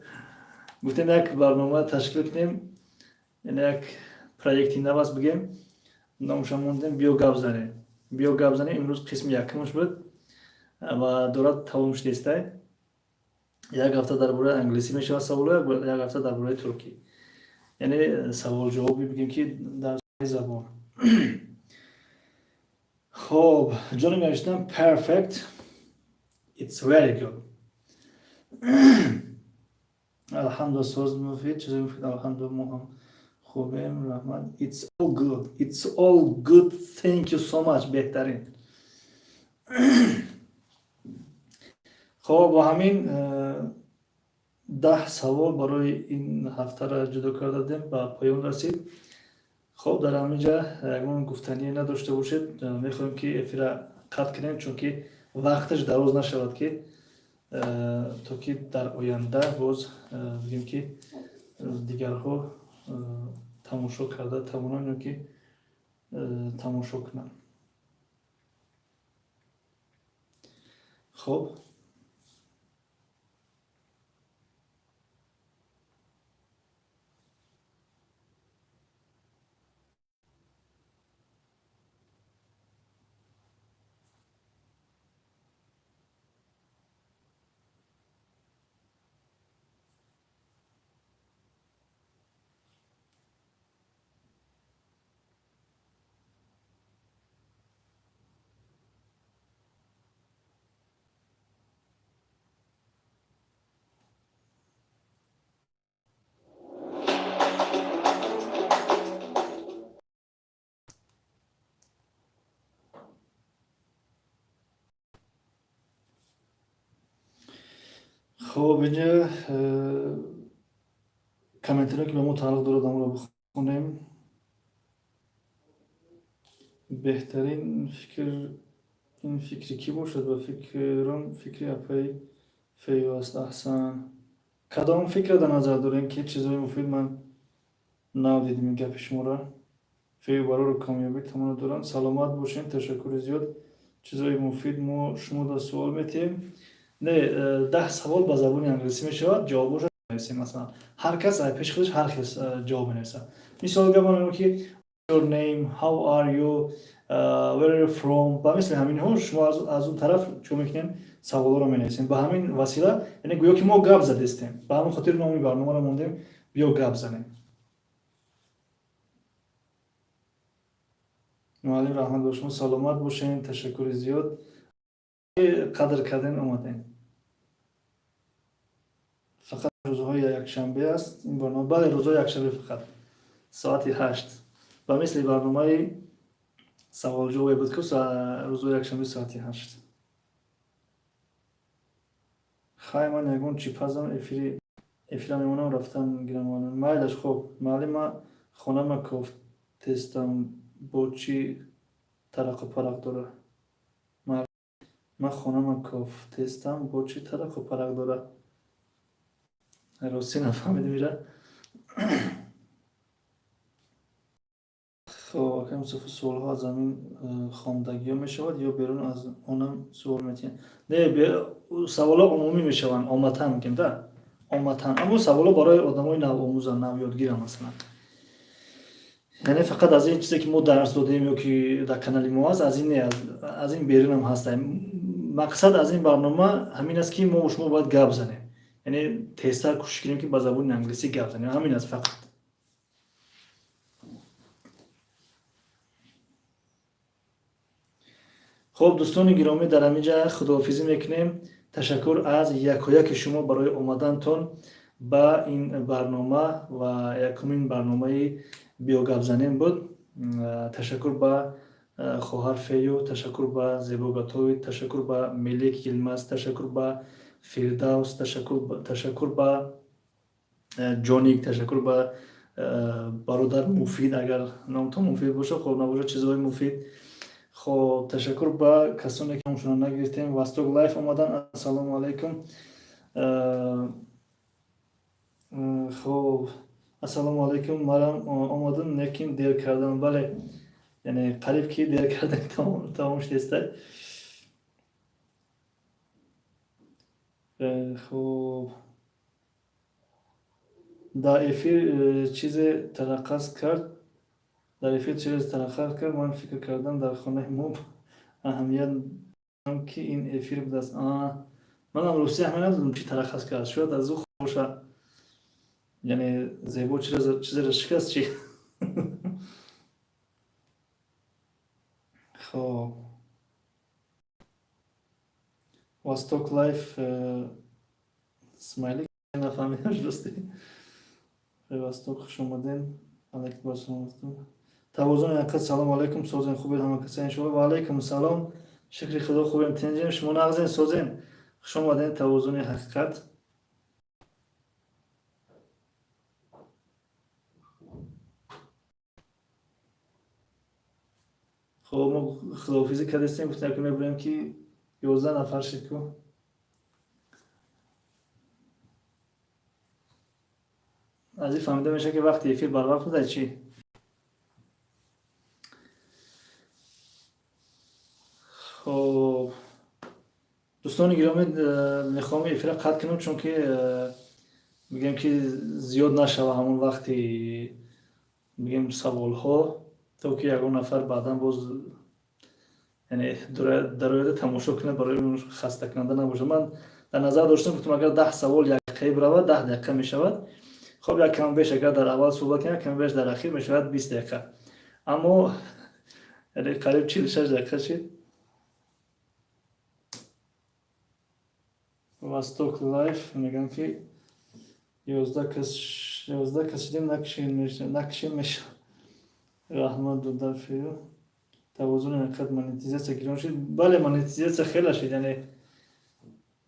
гуфтем, як барнома ташкил кунем, яъне як проекти нав аст, бигем, номаша мондем «Биё гап занем». «Биё гап занем» имрӯз қисми якумаш буд ва дорад тамом шудестай. Як ҳафта дар бораи англисӣ мешавад саволо, як ҳафта дар бораи туркӣ, яъне саволҷавобӣ, бигем, ки дар забон. Хоб, ҷони навиштам: perfect, it's very good. Алҳамдулилла, соз, муфид, чизои муфид. Алҳамдулилла, мо ҳам хубем, раҳмат. It's all good, it's all good, thank you so much. Беҳтарин. Хоб, бо ҳамин 10 савол барои ин ҳафтара ҷудо карда будем, ба поён расид. Хоб, дар ҳамин ҷа ягон гуфтание надошта бошед, мехоҳем, ки эфира қатъ кунем, чунки вақташ дароз нашавад, ки то ки дар оянда боз, бигем, ки дигарҳо тамошо карда тавонанд ё ки тамошо кунанд. Хоб. Хоб, инҷа комментариҳо, ки ба мо тааллуқ дорад, амро бихонем. Беҳтарин фикр, ин фикри кӣ бошад? Ба фикрам, фикри апаи Фею аст. Аҳсан. Кадом фикра дар назар дорем, ки чизҳои муфид? Ман нав дидим ин гапи шуморо. Фею барору комёбӣ таманно дорам. Саломат бошем, ташаккури зиёд. Чизҳои муфид мо шумо да суол метиҳем. Не, 10 савол ба забони англисӣ мешавад, ҷавобошо менависем. Масалан, ҳар кас ай пеши худаш ҳар хел ҷавоб менависад. Мисол гап мегӯям, ки your name, how are you, where are you from, ба мисли ҳаминҳо. Шумо аз он тараф чӣ мекунем, саволҳоро менависем. Ба ҳамин васила, яъне гӯё ки мо гап задестем. Ба ҳамин хотир номи барномаро мондем «Биё гап занем». Муаллим, раҳмат ба шумо, саломат бошем, ташаккури зиёд, қадр кардем, омадем. Фақат рӯзҳои якшанбе аст ин барнома? Бале, рӯзҳои якшанбе, фақат соати 8, ба мисли барномаи саволҷавобе буд, ки рӯзҳои якшанбе соати 8. Хай, ман ягон чӣ пазам, эфири эфира мемонам, рафтан гирам. Майлаш. Хоб, муаллим, ман хонама кофтестам, бо чӣ тарақу парақ дора? Ман хонама кофтестам, бо чӣ тарақу парақ дора? Ростӣ, нафаҳмидим ира. Хоб, акай Мустафо, суолҳо аз ҳамин хондагиҳо мешавад ё берун аз онам суол метиҳанд? Не, саволҳо умумӣ мешаванд, омматан мегӯем да, омматан. Аммо саволҳо барои одамои навомӯзанд, навёдгиранд, масалан. Яъне фақат аз ин чизе, ки мо дарс додем ё ки дар канали мо аст, аз ин не, аз ин берунам ҳаст. Мақсад аз ин барнома ҳамин аст, ки мо шумо бояд гап занем, яъне тезтар кӯшиш кунем, ки ба забони англисӣ гап занем. Ҳамин аст фақат. Хуб, дӯстони гиромӣ, дар ҳамин ҷа худоҳофизӣ мекунем. Ташаккур аз якояки шумо барои омадантон ба ин барнома ва якумин барномаи «Биё гап занем» буд. Ташаккур ба хоҳар Фею, ташаккур ба Зебо Гатовӣ, ташаккур ба Мелик Йилмаз, ташаккур ба Фирдавс, ташаккур ба Ҷоник, ташаккур ба бародар Муфид, агар номтон Муфид бошад, хоб, набошад, чизҳои муфид. Хоб, ташаккур ба касоне, ки номшонро нагирифтем. Восток Лайф омадан, ассалому алайкум. Хоб, ассалому алайкум, марам омадам, лекин дер кардам. Бале, яъне қариб ки дер кардем, тамом шудестай. Хоб, дар эфир чизе тараққас кард, дар эфир чизе тараққас кард. Ман фикр кардам, дар хонаи мо аҳамият ки ин эфир будааст. Манам русия ҳама надодам, чӣ тараққас кард. Шояд аз ӯ боша, яъне Зебо чизеро шикаст, чӣ? Хоб, Восток Лайф, смайлик нафаҳмидам, рости. Восток, хуш омадем. Алайкум ассалом. Тавозуни ҳақиқат, салому алайкум, созем, хубед ҳама каса, иншоалло. Ва алайкум салом, шукри Худо, хубем, тинҷем, шумо нағзем, созем. Хуш омадем, Тавозуни ҳақиқат. Хоб, мо худоҳофизӣ кардастем, гуфтем, ки мебинем, ки 11 нафар шид ку. Аз ин фаҳмида мешавад, ки вақти эфир барвақт буда, чӣ? Хоб, дӯстони гиромӣ, мехоҳам эфира қатъ кунам, чунки мегӯем, ки зиёд нашава ҳамон вақти, мегӯем, саволҳо, то ки ягон нафар баъдан боз, яъне, дарояда тамошо кунад, барои хастакунанда набошад. Ман дар назар доштам, гуфтам, агар 10 савол як дақиқаи биравад, 10 дақиқа мешавад. Хоб, як кам беш агар дар аввал суҳбат кунем, як кам беш дар ахир мешавад 20 дақиқа, аммо яъне қариб 46 дақиқа шид. Восток Лайф мегӯям, ки 11 кас шидем, накишем мешавад. Раҳмат додафию. Тавозуни ҳақиқат, монетизатсия гирон шид? Бале, монетизатсия хеле шид, яъне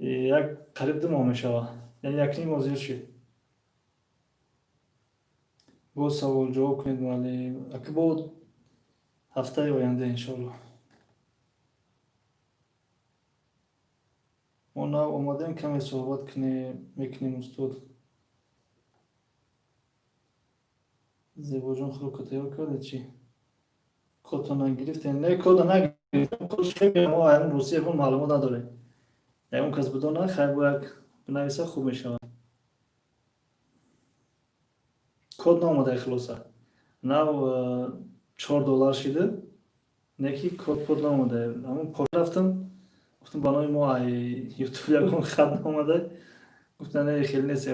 Як қариб 2 моҳ мешавад, яъне 1,5 моҳ зиёд шид. Боз савол ҷавоб кунед, муаллим. Ака, бо ҳафтаи оянда, иншоалло. Мо нав омадем, каме суҳбат мекунем, устод. Зебоҷон, хӯрока тайёр кардед чӣ? Кодто нагирифтем? Не, кода нагирифтем. Мо ҳамин Русия ягон маълумот надорем. Ягон кас бидона, хайр, бо як бинависа, хуб мешавад. Код наомада, хулоса. Нав 4 доллар шида, не ки код под наомада. Ҳамон пош рафтам, гуфтам, ба номи мо ай Ютуб ягон хат наомада. Гуфтам, не, хеле нест.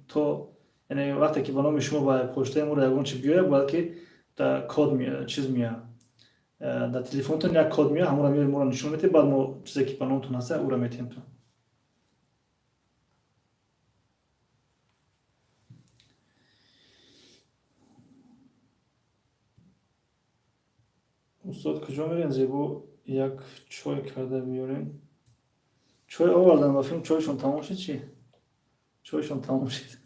То яъне вақте ки ба номи шумо ба почтаи моро ягон чи биёяд, бояд ки да код меояд, чиз меояд. Дар телефонтон як код меояд, ҳамонро меоред, моро нишон медиҳед, баъд мо чизе ки ба номтон ҳаста, ӯро метиҳем то. Устод, куҷо мерем? Зебо, як чой карда биёрем. Чой овардам ба филм, чойшон тамом шид чӣ? Чойшон тамом шид.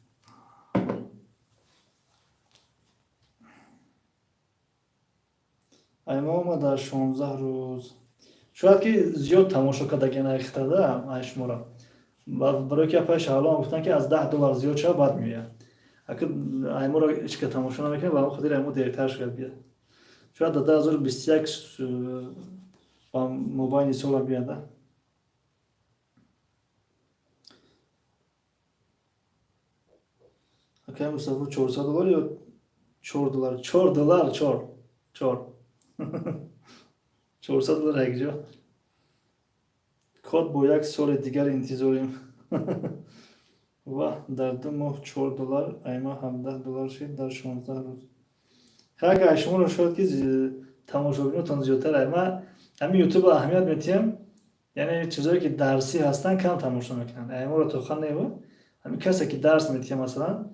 Айма омад дар 16 рӯз. Шояд ки зиёд тамошо кардагиан айхтада ай шуморо. Барои ки апаи Шаҳлоам гуфтанд, ки аз 10 доллар зиёд шава, баъд меояд. Ака, айморо ҳеч ка тамошо намекунад, ба ҳамон хотир аймо дертар шояд биёд. Шояд дар 2021 ба мобайни сола биёяд. Акай Мустафо, 400 доллар ё 4 доллар? 4 доллар, чор чор 400 доллар якҷо. Код бо як соли дигар интизорем. Ва дар 2 моҳ 4 доллар, айма 17 доллар шид дар 16 рӯз. Хайр, ай шуморо шояд ки тамошобинотон зиёдтар. Ай ман ҳамин Ютубро аҳамият метиҳам, яъне чизое ки дарсӣ ҳастанд, кам тамошо мекунанд. Айморо тохан нева. Ҳамин касе ки дарс метиҳам, масалан,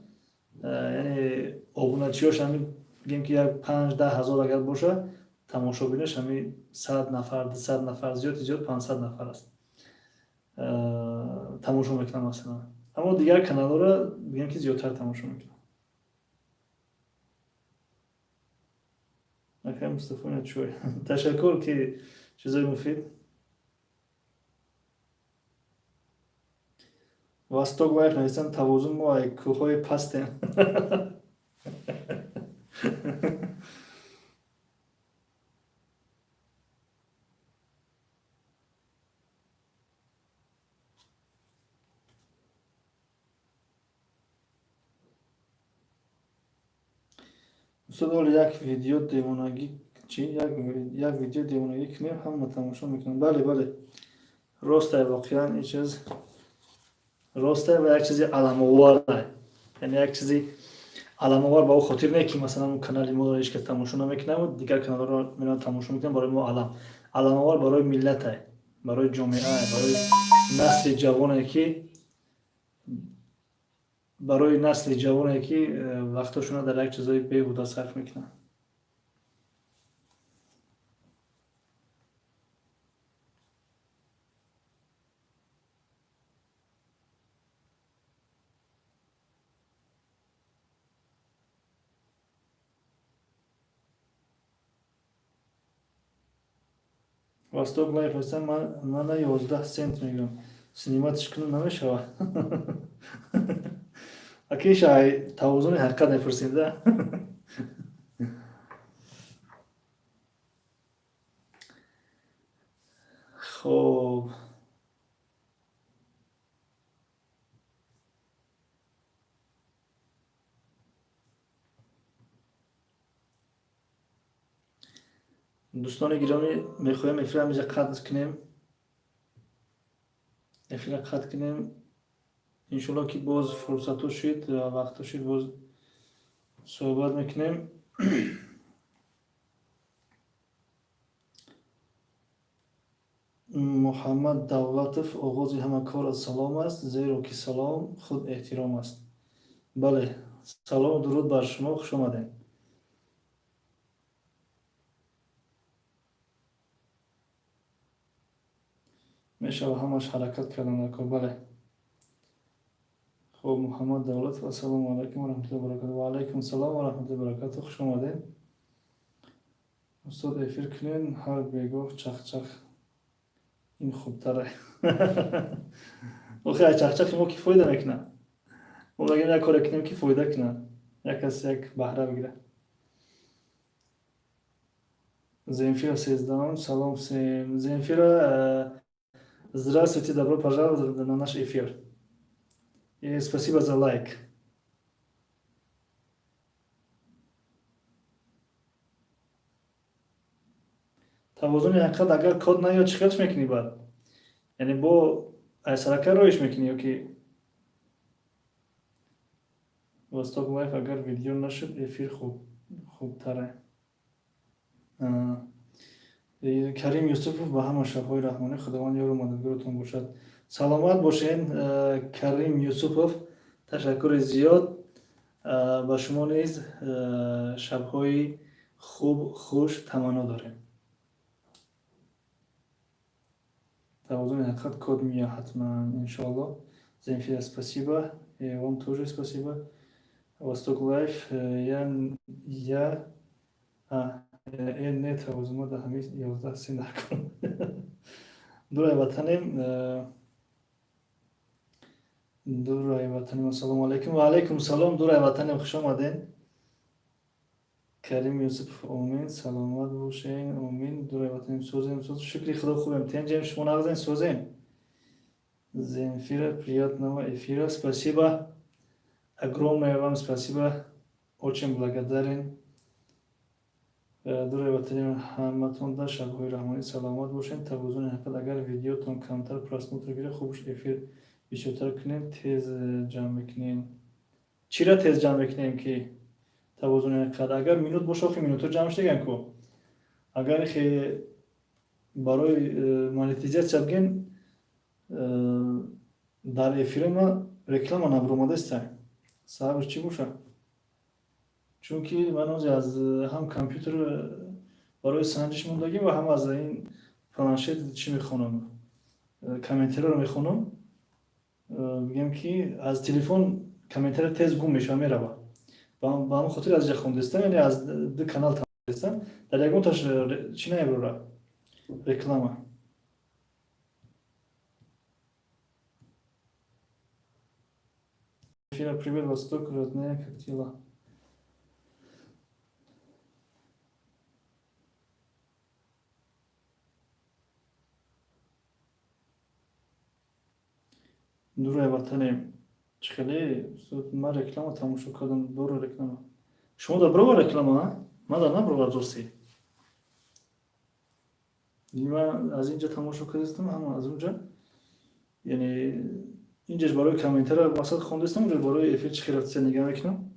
яъне обуначиёш ҳамин бигем ки як 5-10 ҳазор агар боша, тамошобинаш ҳамин 100 нафар, 200 нафар, зиёди зиёд 500 нафар аст. Тамошо мекунам, масалан. Аммо дигар каналҳоро бигем ки зиёдтар тамошо мекунам. Акай Мустафо, ина чой. Ташаккур, ки чизои муфид. Восток Лайф нависанд, тавозун, мо ай кӯҳҳои пастем. Устод, ҳоло як видео девонагӣ чӣ? Як видео девонагӣ кунем, ҳама тамошо мекунанд. Бале, бале. Ростай, воқеан ин чиз ростай ва як чизи аламоварай. Яъне як чизи аламовар ба ӯ хотир не, ки масалан канали моро ҳеҷ кас тамошо намекунад, дигар каналҳоро мераванд, тамошо мекунанд, барои мо алам. Аламовар барои миллатай, барои ҷомеа, барои насли ҷавоне ки вақтошонро дар як чизҳои беҳуда сарф мекунанд. Восток Лайф ҳастам, мана 11 сент мегӯям. Снимать кунам, намешавад? Акиша, ай тавозуни ҳақиқат мепурсем да. Хоб. Дӯстони гиромӣ, мехоҳем эфира ҳаминҷа қатъ кунем. Эфира қатъ кунем. Иншоалло, ки боз фурсатҳо шуд, вақтҳо шуд, боз суҳбат мекунем. Муҳаммад Давлатов: оғози ҳама кор аз салом аст, зеро ки салом худ эҳтиром аст. Бале, салому дуруд бар шумо, хуш омадед. Мешава, ҳамаш ҳаракат кардан дар кор, бале. Хуб, Муҳаммад Давлатов, ассалому алайкум ва раҳматуллоҳи ва баракатуҳ. Ва алайкум салом ва раҳматуллоҳи ва баракатуҳ, хуш омадед. Устод, эфир кунед ҳар бегоҳ, чахчах ин хубтара. Охи, ай чахчахи мо ки фоида мекунад? Мо мегӯем, як коре кунем, ки фоида кунад, як кас як баҳра бигирад. Земфира сездаҳум, салом всем. Земфира, здравствуйте, добро пожаловать на наш эфир и спасибо за лайк. Тавозуни ҳақиқат, агар код наёд, чӣ хелш мекунӣ баъд? Яъне бо айсарака роиш мекунӣ ё ки? Восток Лайф, агар видео нашуд, эфир хубтаре. Карим Юсупов, ба ҳама шабҳои раҳмонӣ, Худованд ёру мададгоротон бошад. Саломат бошед, Карим Юсупов, ташаккури зиёд. Ба шумо низ шабҳои хуб, хуш таманно дорем. Тавозуни ҳақиқат, код мея ҳатман, иншоалло. Земфира, спасибо, и вам тоже спасибо. Восток Лайф, я не тавозума да ҳамин 11 се накун. Дурай ватанем, дурай ватанем, ассалому алайкум. Ва алайкум салом, дурай ватанем, хуш омадед. Карим Юсупов, омин, саломат бошен, омин. Дурай ватанем, созем, соз, шукри Худо, хубем, тенҷем, шумо нағзен, созем. Земфира, приятного эфира, спасибо огромное, вам спасибо, очень благодарен. Дурай ватанем, ҳаматон дар шабҳои раҳмонӣ, саломат бошед. Тавозуни ҳақиқат, агар видеотон камтар просмотр гирад, хубш эфир бисёртар кунем, тез ҷамъ мекунем. Чира тез ҷамъ мекунем ки, тавозуни ҳақиқат? Агар минут боша, охи минутҳо ҷамъ шудаган ку. Агар хе барои монетизатсия бигем, дар эфири ма реклама набуромадаста. Сабабш чӣ бошад? Чунки ман ози аз ҳам компютер барои санҷиш мондагим ва ҳам аз ин планшет чӣ мехонам, комментариро мехонам. Бигем ки аз телефон комментари тез гум мешава, мерава. Ба ҳамон хотир аз ҷа хондестам, яъне аз ду канал тамостам, дар ягонташ чӣ намебурора, реклама. Эфира, привет, Восток, родная, как дела? Дурай ватанем, чӣ хеле? Ман реклама тамошо кардам, дора реклама. Шумо да бировар реклама, ман да набировар, дурсӣ. Ман аз инҷа тамошо кардастам, ҳама аз унҷа, яъне инҷаш барои комментария мақсад хондастам, унҷа барои эфир чӣ хел рафтиса нигаҳ мекунам.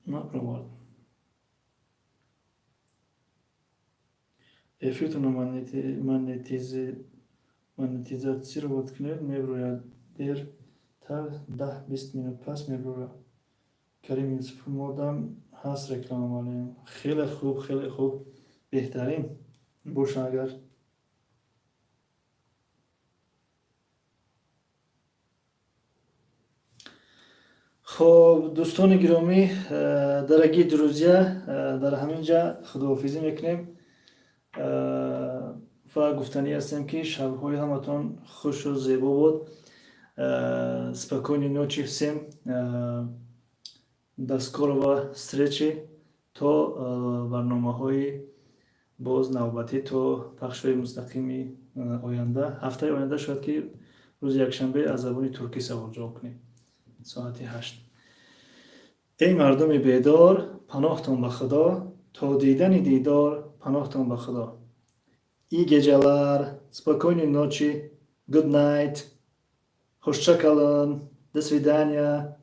Набировард. Эфиртонро монетизатсировать кунед, мебирояд, дертар 10-20 минут пас мебирояд. Карим Юсупов, модам ҳаст реклама, малем. Хеле хуб, хеле хуб, беҳтарин боша агар. Хоб, дӯстони гиромӣ, дорогие друзья, дар ҳамин ҷа худоҳофизӣ мекунем ва гуфтанӣ ҳастем, ки шабҳои ҳаматон хушу зебо бод. Спокойной ночи всем, до скорого встречи, то барномаҳои боз навбатӣ, то пахшҳои мустақими оянда. Ҳафтаи оянда шояд ки рӯзи якшанбе аз забони туркӣ саволҷавоб кунем соати 8. Эй мардуми бедор, паноҳтон ба Худо, то дидани дидор, паноҳтон ба Худо. İyi geceler, спокойной ночи, good night, hoşça kalın, до свидания.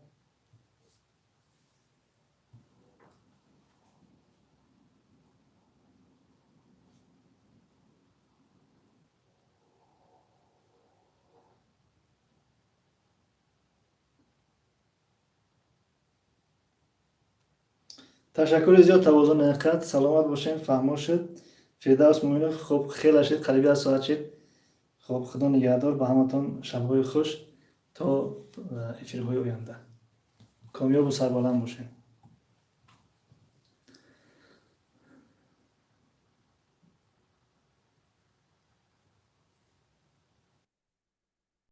Ташаккури зиёд, тавозун ҳақиқат, саломат бошем, фаҳмо шуд. Фирдавс Муъминов, хуб, хеле шид, қариби як соат шид. Хуб, Худо нигаҳдор, ба ҳаматон шабҳои хуш, то эфирҳои оянда. Комёбу сарбаланд бошед.